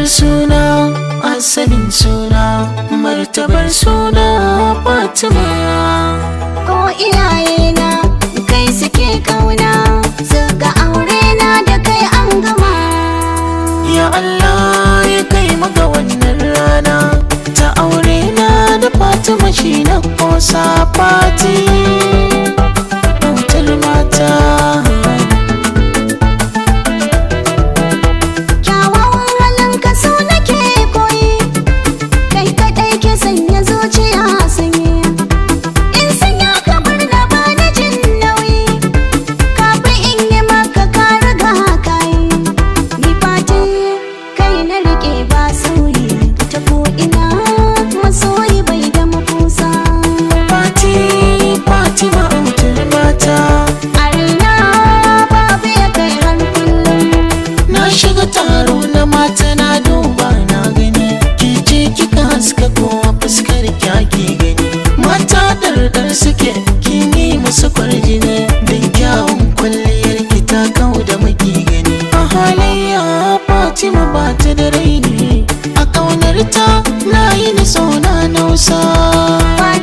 Daɗaɗɗar suna, asalin suna, martabar suna Fatima. Ko iyayena kai suke kauna, suka aure na da kai an gama. Ya Allah ya kai maka wannan rana ta aure na da Fatima, shi na kosa. Fati, autar mata. Kyawawan halin ka so nake koyi, kai kaɗai ke sanya zuciya sanyi. In sanya ka bar na ba na jin nauyi, kafin in yi maka ka riga ka yi. Ni fati kai na riƙe ba sauyi, ta ko ina masoyi bai da makusa. Fati, Fatima, autar mata. A raina babu ya kai har kullum. Na shiga taro na mata, na duba na gani, ke ce kika haska kowa, fuskar kyaki gani. Mata ɗarɗar suke, kin yi musu kwarjini, don kyawun kwalliyar ki ta kau da maki gani. A halayya Fatima ba ta da raini, a ƙaunar ta na yi ni na nausa. Fati.